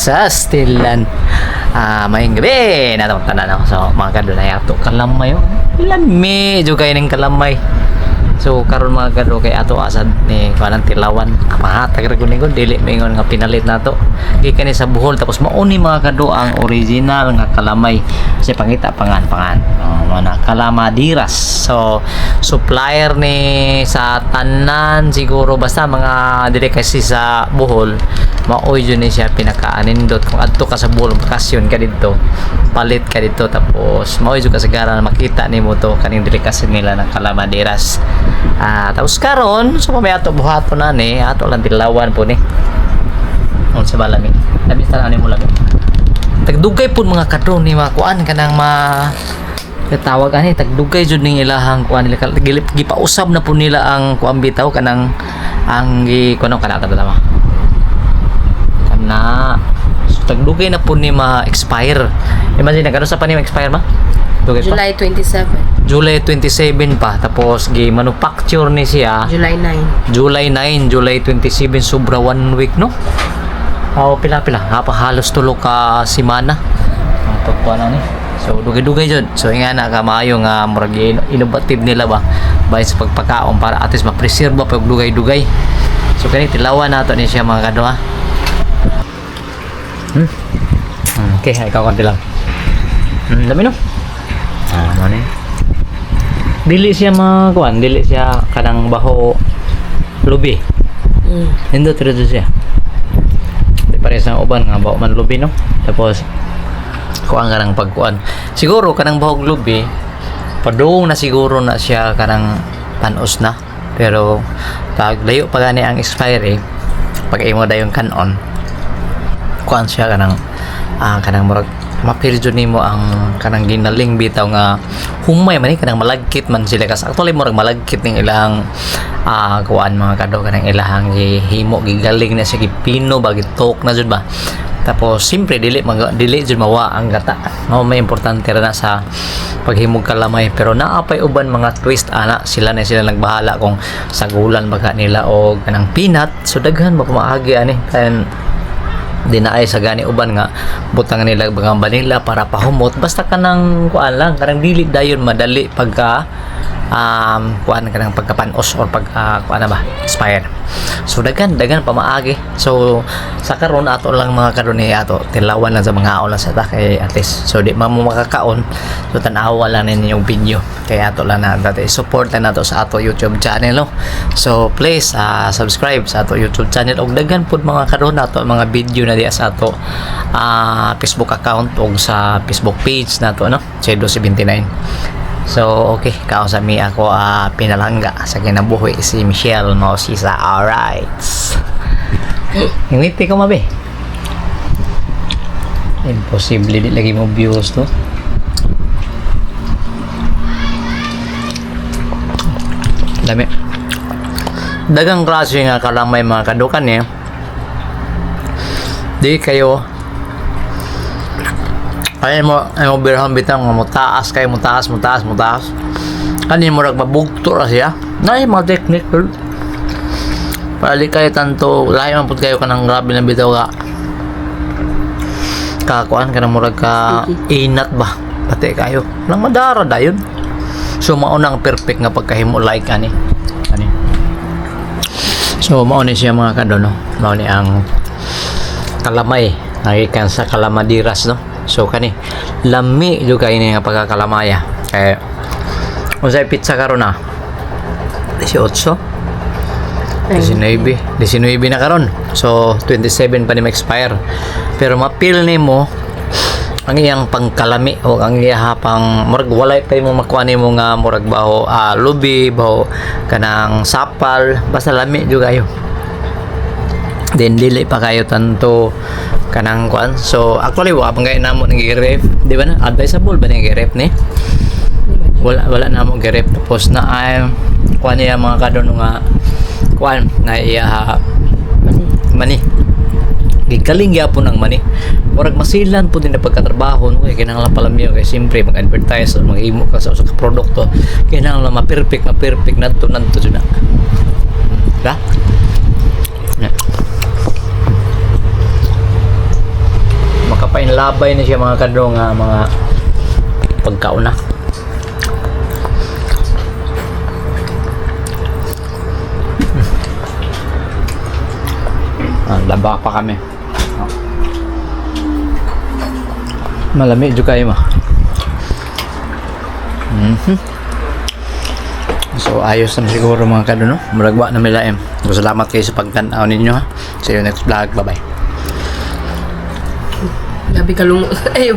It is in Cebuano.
Sa stilan. Ah, maayong gabi na tanan, no? So mga kado, na ato kalamay, oh. Lami jud kay ning kalamay. So karon, mga kado, kay ato asad ni kuan tilawan. Mahatag ra gud ni gud, dili maingon nga pinalit nato. Gikan ni sa Bohol, tapos mao ni, mga kado, ang original nga kalamay. Kasi pangita pangan pangan. Oh, mao na Kalamadiras. So supplier ni sa tanan siguro, basta mga dili kasi sa Bohol, maoy jud ni siya pinakaanindot. Kung adto ka sa Bohol, bakasyon ka didto, palit ka didto, tapos maoy jud kasagaran makita nimo to kaning delicacy nila ng Kalamadiras. Ah, tapos karon, so may ato buhaton na ni, ato lang tilawan po ni. Unsa ba lami? Lami sa ani mo, lami. Tagdugay pud, mga kado, ni mga kuan kanang ma tawag ani, tagdugay jud ning ilahang kuan nila, gipausab na po nila ang kuan bitaw, kanang ang gi kuno kana tama kana. So tagdugay na po ni ma-expire. Imagine na sa pa ni ma-expire ma dugay pa. July 27. July 27 pa, tapos gi manufacture ni siya July 9. July 9, July 27, sobra one week, no? Oh, pila pila hapa, halos tulo ka semana ang pagkuha na ni. So dugay-dugay jud. So nga na ka maayo nga murag innovative nila ba bay sa pagpakaon para at least ma-preserve ba pag dugay-dugay. So kani tilawan nato ni siya, mga kado, ha. Okay, ikaw konti lang. Dami, no? Ah, mo ni. Dili siya makuan, dili siya kanang baho lubi. Nindot rin siya. Di pares ang uban nga baho man lubi, no? Tapos kuan kanang pagkuan. Siguro kanang bahog lubi, padung na siguro na siya kanang panos na. Pero pag layo pa gani ang expiry, pag imo dayon kanon, kuan siya kanang kanang murag mapil jud nimo ang kanang ginaling bitaw nga humay man ni, kanang malagkit man sila kasi actually murag malagkit ning ilang kuan, mga kado, kanang ilahang gihimo, gigaling na siya, gipino ba, gitok na jud ba. Tapos siyempre dili mag dili jud mawa ang gata, mao may importante ra na sa paghimog kalamay. Pero naa pay uban mga twist ana, sila na sila nagbahala kung sagulan ba ka nila o kanang peanut. So daghan ba pamaagi ani, kaya dinaay sa gani uban nga butang nila mga vanilla para pahumot. Basta kanang kuan lang, kanang dili dayon madali pagka kuan kanang pagkapanos or pagka kuan na ba, expire. So daghan daghan pamaagi. So sa karon ato lang, mga karon, ni ato tilawan lang sa mga lang sa ta kay at least so di man mo makakaon, so tan-awa lang ninyo yung video kay ato lang na dati support lang nato sa ato YouTube channel, no? So please subscribe sa ato YouTube channel og daghan pud, mga karon, nato mga video na diya sa ato Facebook account og sa Facebook page nato, no, Chedo 79. So okay, kao sa mi ako pinalangga sa kinabuhi si Michelle Mausisa. Alright. Ngiti ko mabe. Imposible di lagi mo views to. Dami. Dagang klase nga kalamay, mga kadukan eh. Di kayo ay mo ay mo birahon bitang nga mutaas kayo, mutaas mutaas mutaas kani murag mabugto ra siya na mga technique. Para di kayo tanto lahi man pud kayo kanang grabe na bitaw ka kakuan kanang murag ka inat ba, pati kayo nang madara dayon. So mao na ang perfect nga pagkahimo like ani ani. So mao ni siya, mga kado, no? Mao ni ang kalamay nagikan sa Kalamadiras, no? So kani lami jud kay ni nga pagkakalamaya. Kay unsay petsa karon na? 18, 19, 19 na karon. So 27 pa ni ma-expire, pero mapil nimo ang iyang pangkalami o ang iya pang murag walay pa mo makuha nimo nga murag baho lubi, baho kanang sapal, basta lami jud kayo. Then dili pa kayo tanto kanang kuan. So actually wa pa kayo namo nang gi-ref, di ba na advisable ba nang gi-ref ni? Wala, wala na mo gi-ref. Tapos na ay kuan niya, mga kadono, nga kuan na iya mani, gigaling gyapon ang mani, murag masilan po din na pagkatrabaho, no? Kay kinahanglan palamyo kay siyempre mag-advertise o maghimo ka sa usa ka produkto, kinahanglan ma-perfect, ma-perfect nadto nadto jud na ba. Na. Makapainlabay na siya, mga kadro, nga mga pagkaon na. Ah, laba pa kami. Malami jud kayo ma. So ayos na siguro, mga kadro, no. Murag wa na milaim. So, salamat kayo sa pagtan-aw ninyo ha. See you next vlog. Bye bye. Gabi kalungo. Ay,